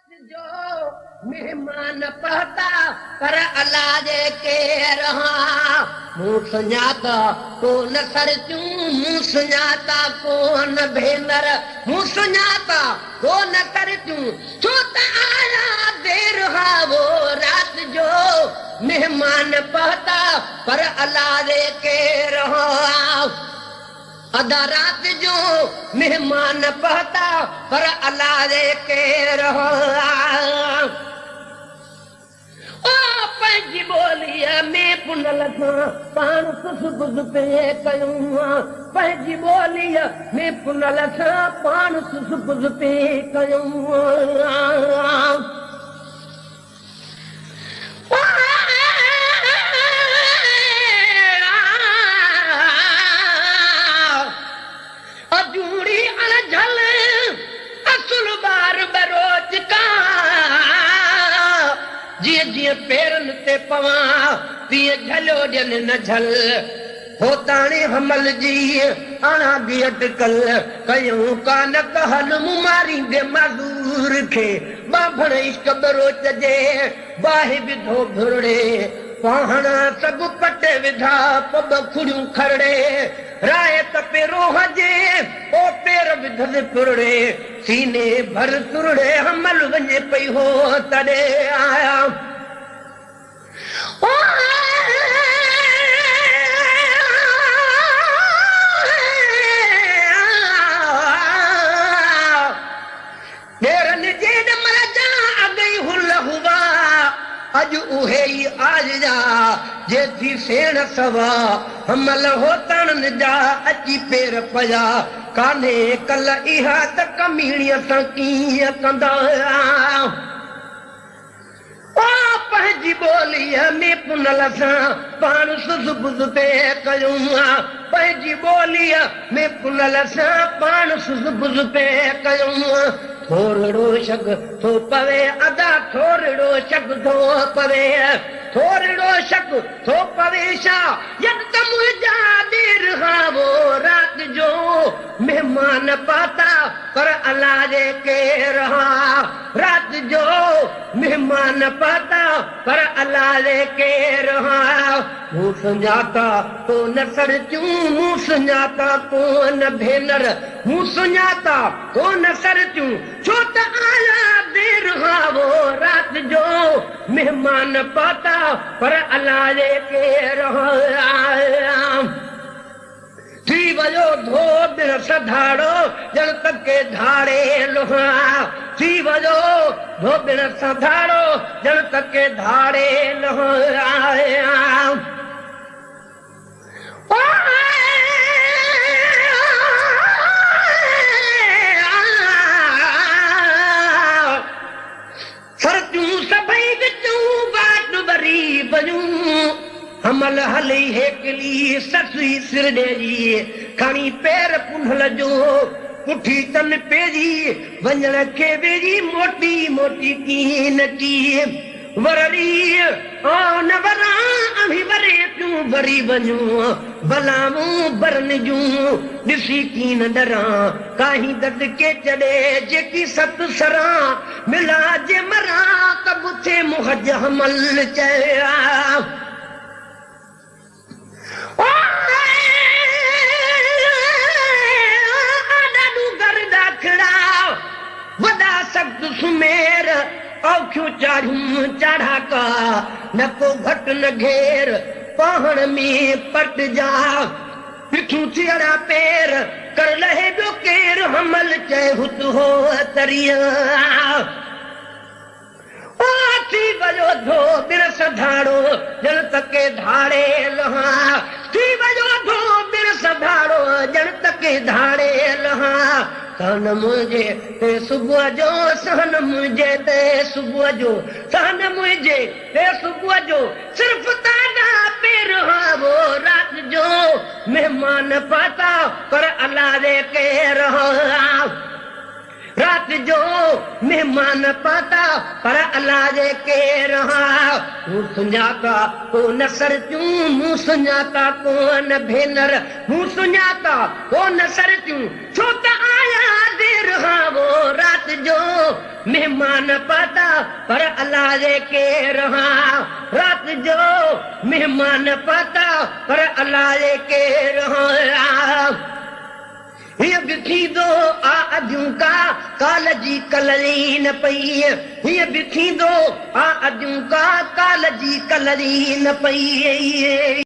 جو مهمان پهتا پر الاجي ڪير ها، مون سڃاتا ڪونه سرتيون، مون سڃاتا ڪونه ڀينر، مون سڃاتا ڪونه سرتيون، ڇو ته آيا دير ها وو رات جو مهمان پهتا پر الاجي ڪير ها. ادا رات جو مهمان پهتا پر الائي ڪير ها. او پنهنجي ٻوليء ۾ پنهل سان پاڻ سس بز پئي ڪيون. پنهنجي ٻوليء ۾ پنهل سان پاڻ سس بز پئي ڪيون. اجوڙي اڻجهل اصل ٻار ٻروچ ڪا، جيئن جيئن پيرن تي پوان تيئن جهليو ڏين نه جهل. هوتاڻي حمل جي اڻاگي اٽڪل ڪيائون ڪا نه ڪهل، مون ماريندي معذور کي ٻانڀڻ عشق ٻروچ جي باهه وڌو ڀرڙي، پاهڻ سڀ پٽي وڌا پٻ کڙيون کرڙي، راء تپي روهه جي او پير وڌس پرڙي، سيني ڀر سرڙي حمل وڃي پئي هو تڏي آيا. ڏيرن جي ڏمر جا اڳ ئي هل هئا، اڄ اهي ئي آيا، جي ٿي سيڻ سوا. حمل هوتڻن جا اچي پير پيا، ڪانهي ڪل اها ته ڪميڻيء سان ڪيئن ڪندا. او پنهنجي ٻوليء ۾ پنهل سان پاڻ سس بز پئي ڪيون. پنهنجي ٻوليء ۾ پنهل سان پاڻ سس بز پئي ڪيون. ٿورڙو شڪ ٿو پوي ادا ٿورڙو شڪ ٿو پوي، ٿورڙو شڪ ٿو پوي شا يد ته منهنجا ڏير ها وو رات جو مهمان پاتا پر الاجي ڪير ها. رات جو مهمان پهتا پر الائي ڪير ها. مون سڃاتا ڪونه سرتيون، مون سڃاتا ڪونه ڀينر، مون سڃاتا ڪونه سرتيون، ڇو ته آيا دير ها وو رات جو مهمان پهتا پر الائي ڪير ها. ٿي ويو ڌوٻڻ سڌاڙو، ڄڻ ته ڪي ڌاڙيل ها. ٿي ويو ڌوٻڻ سڌاڙو، ڄڻ ته ڪي ڌاڙيل ها. سرتيون سڀئي وچون واٽ وري ويون، حمل هلي هيڪلي سسئي سر ڏيئي، کڻي پير پنهل جو پٺي تن پيري، وڃڻ کي ويري موٽي موٽي ڪين چي، ورري آء نه وران اوهين وري پيون وري وڃون، بلائون برن جون ڏسي ڪين ڏران، ڪاهيندس ڪيچ ڏي جيڪي ست سران، ملا جي مران ته به ٿئي منهج حمل چيا. ڏاڏو ڏاکڙا وڏا سخت سمير، اوکيون چاڙهيون چاڙها ڪا، نه ڪو گهٽ نه گهير، پاهڻ ۾ پٽ جا پٺون ٿيڙا پير، ڪر لهي ٻيو ڪير، حمل چئي هت هو تريا. او ٿي ويو ڌوٻڻ سڌاڙو، ڄڻ ته ڪي ڌاڙيل ها. ٿي ويو ڌوٻڻ سڌاڙو، ڄڻ ته ڪي ڌاڙيل ها. سهن منهنجي تي صبح جو، سهن منهنجي تي صبح جو، سهن منهنجي تي صبح جو، صرف تاڏا پير ها وو رات جو مهمان پهتا پر الائي ڪير ها. رات جو مهمان پهتا پر الائي ڪير ها. مون سڃاتا ڪونه سرتيون، مون سڃاتا ڪونه ڀينر، مون سڃاتا ڪونه سرتيون، ڇو ته آيا دير ها رات جو مهمان پهتا پر الائي ڪير ها. رات جو مهمان پهتا پر الائي ڪير ها. هيئن به ٿيندو آ اديون ڪا ڪال جي ڪل ئي نه پئي. هيئن به ٿيندو آ اديون ڪا ڪال جي ڪل ئي نه پئي.